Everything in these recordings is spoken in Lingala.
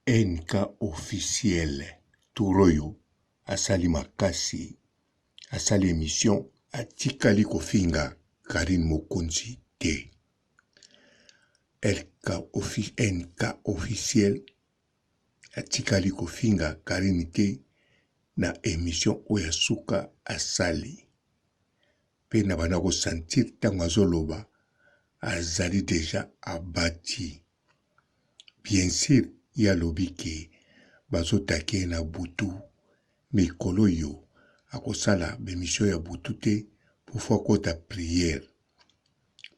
NK officiel tour oyo asali makasi asali emission atikali kofinga Carine Mokonzi te. NK officiel atikali kofinga Carine te na emission oyo ya suka asali pe na banda ko sentir tango azoloba azali dejà abati. Bien sur ye alobi ke bazo take ye na butu mikolo oyo akosala ba emission ya butu te po faut akota prière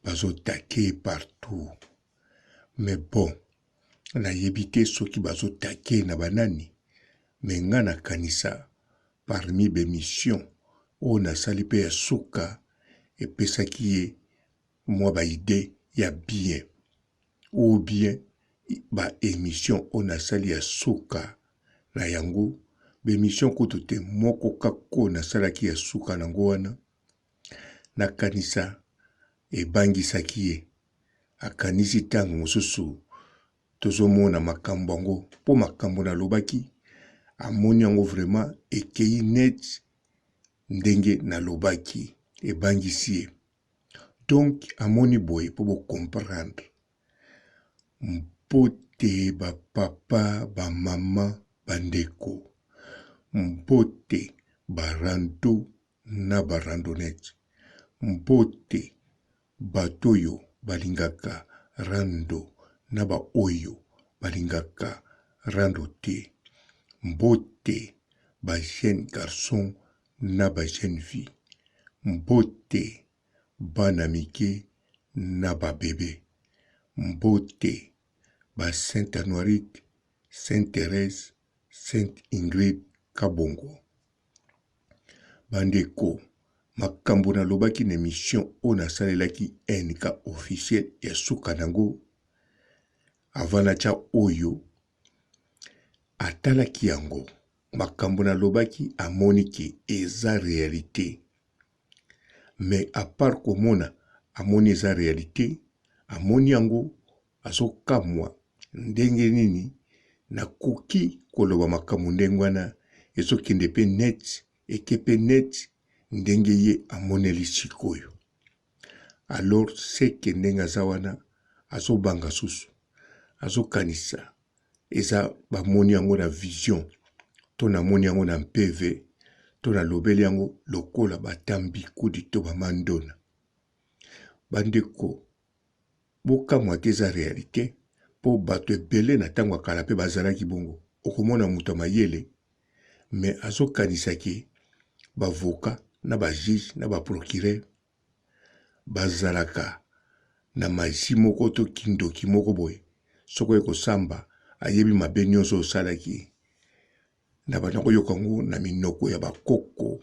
bazo take ye partout mais bon nayebi te soki bazo take ye na ba nani mais nga nakanisa parmi ba emission oyo nasali pe ya suka epesaki ye mua ba idee ya bien ou bien ba emission oyo nasali ya suka na yango ba emission kutu te moko kaka oyo nasalaki ya suka nango wana nakanisa ebangisaki ye akanisi ntango mosusu tozomona makambo yango mpo makambo nalobaki amoni yango vraiment ekei net ndenge nalobaki ebangisi ye. Donc amoni boye po bo comprendre. Mbote ba papa, ba mama, ba ndeko. Mbote ba rando na ba randonnette. Mbote bato oyo balingaka rando na ba oyo balingaka rando te. Mbote ba jeunes garçons na ba jeune fille mbote bana mike na ba bebe mbote ba saint anuarite saint Therèse saint Ingrid kabongo ba ndeko makambo na lobaki na emission oyo na salelaki NK officiel ya suka nango avant na tia oyo atalaki yango Makambo na lobaki amoni ke eza realite mais a part komona amoni eza realite amoni yango azo kamwa ndenge nini na koki koloba makambo ndenge wana ezo kende pe net eke pe net ndenge ye amoneli sikoyo alors seke ndenge aza wana azo banga susu azo kanisa eza bamoni yango na vision to namoni yango na mpv to nalobeli yango lokola batambikudi to bamandona bandeko bokamwa te eza realite mpo bato ebele na ntango ya kala mpe bazalaki bongo okomona moto ya mayele me azokanisa ke bavoka na bajuge na baprocureur Bazalaka na magie moko to kindoki moko boye soki oye kosamba ayebi mabe nionso osalaki na banda koyoka yango na minoko ya ba koko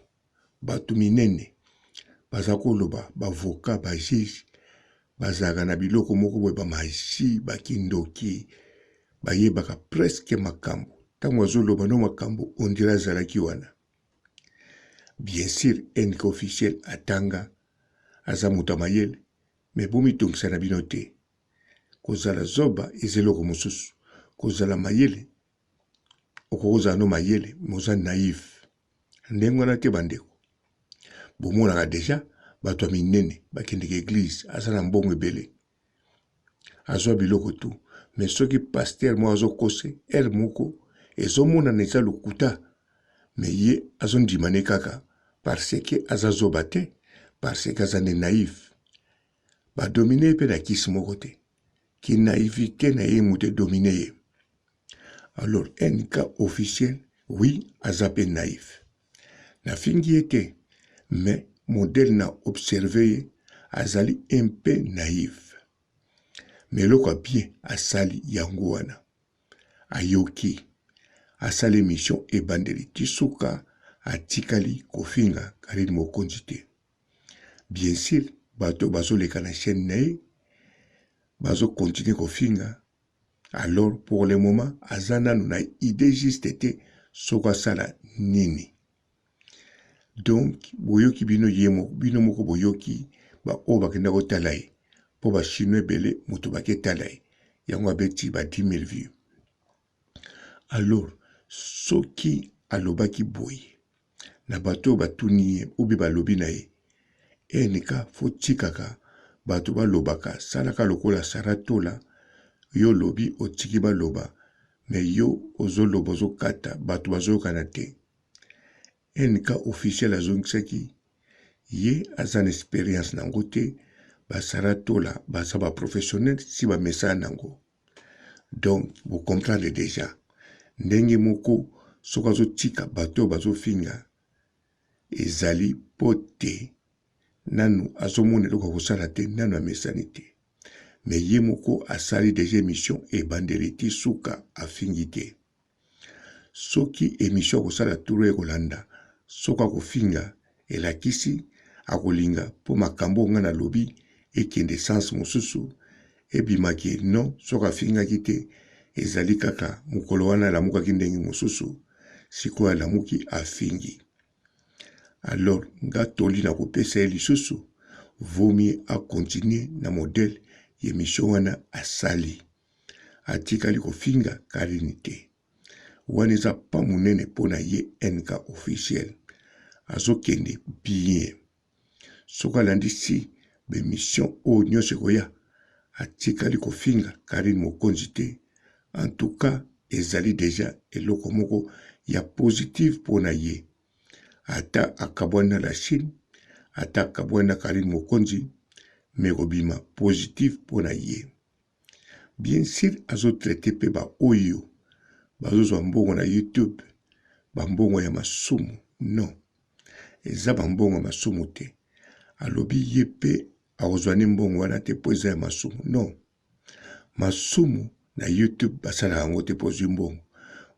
batu minene baza koloba ba avocat ba juge bazalaka na biloko moko boye ba magie ba kindoki bayebaka presque makambo tango azoloba no makambo on dirait azalaki wana. Bien sur NK officiel atanga aza moto ya mayele mais bomitungisa na bino te. Kozala zoba eza eloko mosusu. Kozala mayele okoki kozala no mayele mais oza naïf. Ndenge wana te bandeko. Bomonaka deja bato ya minene bakendeke eglise aza na mbongo ebele. Azwa biloko tout mais soki pasteur moko azo kose heure moko ezo monana eza lokuta mais ye azo ndima ne kaka parce que aza zoba te parce que aza nde naïf ba domine ye pe na kisi moko te ki naïvite na ye mutu e domine ye alors NK officiel oui aza pe naïf Nafingi ye te mais modèle na observe ye azali un peu naïve. Mais eloko ya bien asali yango wana ayoki asali emission ebandeli ti suka atikali kofinga Carine Mokonzi te. Bien sur bato bazoleka na chaine na ye bazo continuer kofinga Alors pour le moment aza nanu na idee juste te soko asala nini. Donc boyoki bino ye moko bino moko boyoki ba oyo bakenda kotala ye po ba chinois ebele moto bake tala ye yango abeti ba 10 000 vues. Alors soki alobaki boye na bato oyo batuni ye ou balobi na ye NK fo tikaka bato balobaka salaka lokola Sarah Tola yo olobi otiki baloba mais yo ozoloba ozokata bato bazoyokana te. NK officiel azongisaki ye aza na experience na yango te ba Sarah Tola baza ba professionnel si bamesana na yango donc bo comprendre dejà ndenge moko soki azotika bato oyo bazofinga ezali po te nanu azomona eloko ya kosala te nanu amesani te mais ye moko asali dejà emission ebandeli ti suka afingi te. Soki emission akosala tour oyo ekolanda soki akofinga elakisi akolinga po makambo oyo nga nalobi ekende sens mosusu ebima ke non soki afingaki te ezali kaka mokolo wana alamukaki ndenge mosusu sikoyo alamuki afingi. Alors nga toli nakopesa ye lisusu vaut mieux a continuer na modèle ya emission wana asali. Atikali kofinga Carine te. Wana eza pas munene pona ye NK officiel. Azokende bien. Soki alandi si ba emission oyo nionso ekoya atikali kofinga Carine Mokonzi te. En tout cas ezali dejà eloko moko ya positive pona ye. Ata akabwani na la Chine, ata akabwani na Carine Mokonzi mais ekobima positive pona ye. Bien sur azo traite pe ba oyo bazozwa mbongo na YouTube ba mbongo ya masumu non eza ba mbongo ya masumu te alobi ye pe akozwa ne mbongo wana te po eza ya masumu non masumu na YouTube basalaka yango te po ozwi mbongo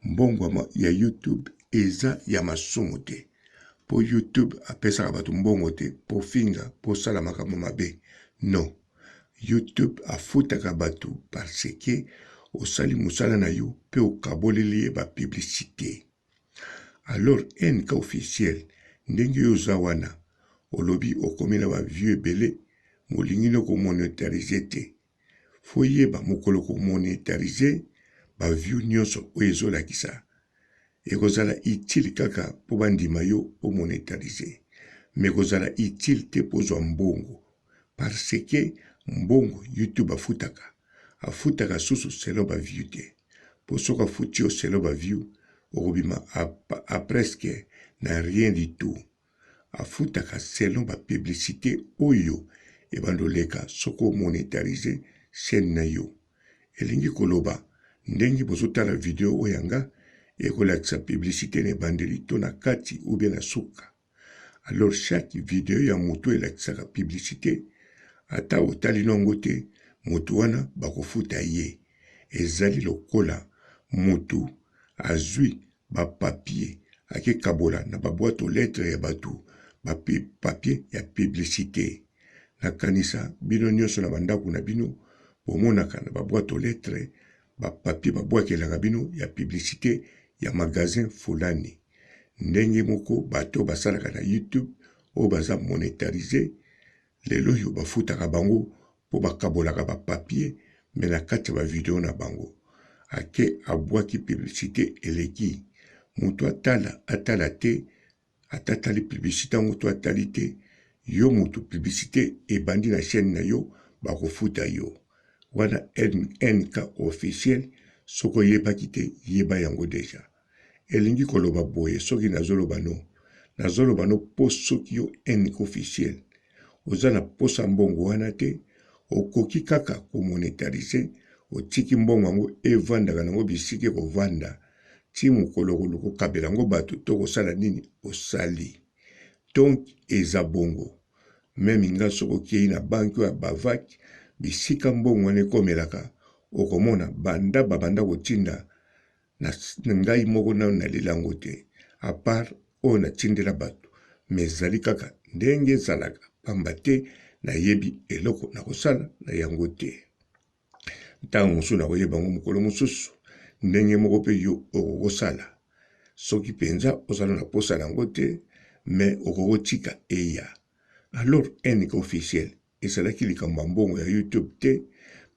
mbongo ya YouTube eza ya masumu te po YouTube apesaka bato mbongo te po finga po sala makambo mabe non YouTube afutaka batu parce que osali musala na yo pe okaboleli ye ba publicite. Alors NK officiel ndenge yo oza wana olobi okomi na ba vues ebele molingi no ko monetariser te. Faut yeba mokolo ko monetariser ba vues nionso oyo ezolakisa ekozala utile kaka po bandima yo o monetariser mais ekozala utile te po ozwa mbongo parce que mbongo youtube afutaka afutaka susu selon ba view te po soki afuti yo selon ba view okobima a, a presque na rien du tout afutaka selon ba publicité oyo ebanda oleka soki omonetarise chaîne na yo elingi koloba ndenge bozotala video oyo ya nga ekolakisa publicité na ebandeli to na kati ou bien na suka Alors chaque video ya mutu elakisaka publicite ata otali nongo te mutu wana bakofuta ye ezali lokola mutu azui ba papier ake kabola na ba boite aux lettres ya batu ba papier ya publicite nakanisa bino nionso na ba ndaku na bino bomonaka na ba boite aux lettres ba papier babwakelaka bino ya publicite ya magasin fulani Ndenge moko bato oyo basalaka na YouTube oyo baza monetarise lelo oyo bafutaka bango mpo bakabolaka ba papier mais na kati ya ba video na bango ake abwaki publicite eleki moto atala atala te ata atali publicite yango to atali te yo moto publicite ebandi na chaîne na yo bakofuta yo wana NK officiel soki oyebaki te yeba yango deja. Elingi koloba boye soki nazoloba no nazoloba no po soki yo NK officiel oza na posa mbongo wana te okoki kaka ko monetarise otiki mbongo yango evandaka nango bisika ekovanda ti mokolo okoluka okabela yango batu to kosala nini osali donc eza bongo meme nga soki okeyi na banque oyo ya bavac bisika mbongo wana ekomelaka okomona banda babanda kotinda Na ngai moko nanu nalela yango te a part oyo natindela batu mais ezali kaka ndenge ezalaka pamba te nayebi eloko nakosala na yango te. Ntango mosusu nakoyeba yango mokolo mosusu. Ndenge moko mpe yo okoki kosala soki mpenza ozali na mposa na yango te mais okoki kotika eya. Alors NK officiel ezalaki likambo ya mbongo ya YouTube te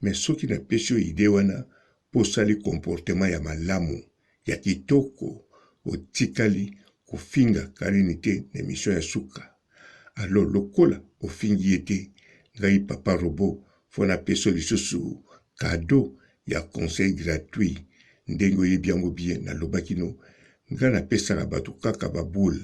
mais soki napesi yo idee wana mpo osali comportement ya malamu. ya kitoko otikali kofinga Carine te na emission ya suka alors lokola ofingi ye te ngai papa robot faut napesa yo lisusu cadeau ya conseil gratuit ndenge oyebi yango bien nalobaki no ngai napesaka bato kaka ba boule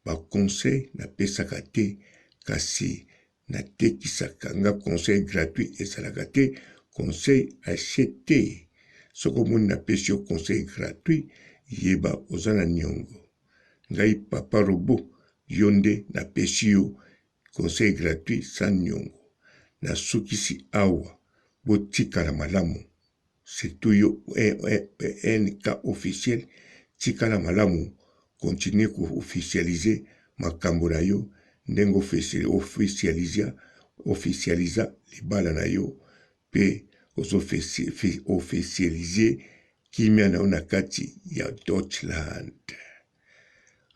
ba conseil napesaka te kasi Natekisaka nga conseil gratuit ezalaka te conseil achete soki omoni napesi yo conseil gratuit yeba oza na niongo ngai papa robot yo nde napesi yo conseil gratuit sans niongo nasukisi awa botikala malamu Surtout yo NK officiel tikala malamu continuer ko officialiser makambo na yo ndenge officialisa officialisa libala na yo pe ozo officialiser kimia na yo na kati ya Deutschland.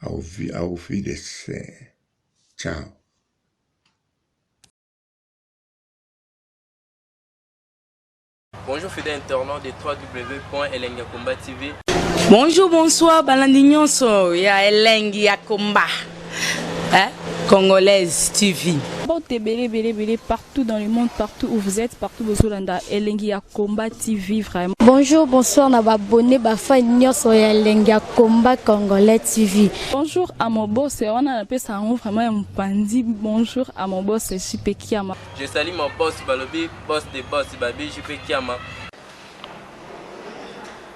Auf Wiedersehen. Ciao. Bonjour fidèle internaute de www.elengiyakomba TV. Bonjour, bonsoir, balandi nyonso ya Elengi ya Komba. Hein? Congolaise TV. Mbote ebele ebele ebele partout dans le monde, partout où vous êtes, partout bozolanda Elengi ya Combat TV vraiment. Bonjour, bonsoir na ba abonné ba fan nyonso ya Elengi ya Combat Congolais TV. Bonjour à mon boss, wana napesa yango vraiment ya mopanzi. Bonjour à mon boss JP Kiama. Je salue mon boss balobi boss de boss babi JP Kiama.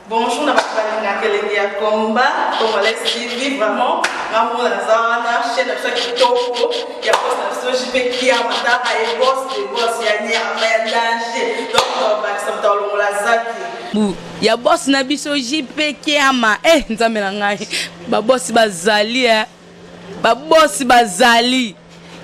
Bonjour na bato balingaka elengi ya combat congolais TV vraiment nga moko naza wana chaîne na biso ya kitoko ya boss na biso JP Kiama taka ye boss de boss ya nyama ya danger donc bakisa moto alongola zaki bu ya boss na biso JP Kiama eh nzambe na ngai ba boss bazali eh ba boss bazali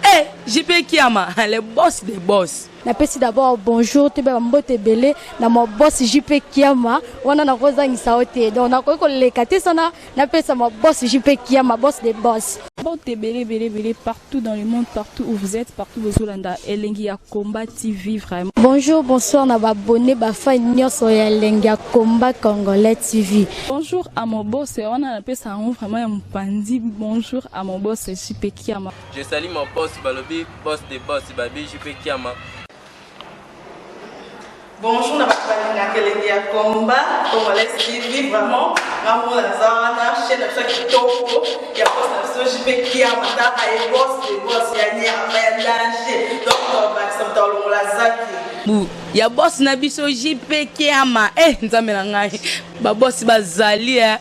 Eh, JP Kiama, le boss des boss. Napesi d'abord bonjour toyeba ba mbote ebele na ma boss JP Kiama wana nakozangisa yo te donc nakoki koleka te sana napesa ma boss JP Kiama boss des boss. Mbote ebele ebele ebele partout dans le monde partout où vous êtes partout bozolanda Elengi ya Combat TV vraiment. Bonjour bonsoir na ba abonnes ba fans nionso ya Elengi ya Combat Congolais TV. Bonjour à mon boss wana napesa yango vraiment ya mopanzi bonjour à mon boss JP Kiama. Je salue mon boss balobi boss de boss babi JP Kiama. Bonjour na bato balingaka elengi ya combat congolais TV vraiment nga moko naza wana chaîne na biso ya kitoko ya boss na biso JP Kiama taka ye boss de boss ya nyama ya danger donc bakisa moto alongola zaki bu ya boss na biso JP Kiama eh nzambe na ngai ba boss bazali eh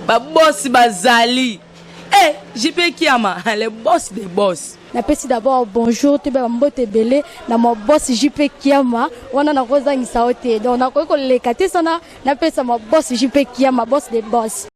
ba boss bazali Eh, JP Kiama, le boss des boss. Napesi d'abord bonjour toyeba ba mbote ebele na ma boss JP Kiama wana nakozangisa yo te donc nakoki koleka te sana napesa ma boss JP Kiama boss des boss.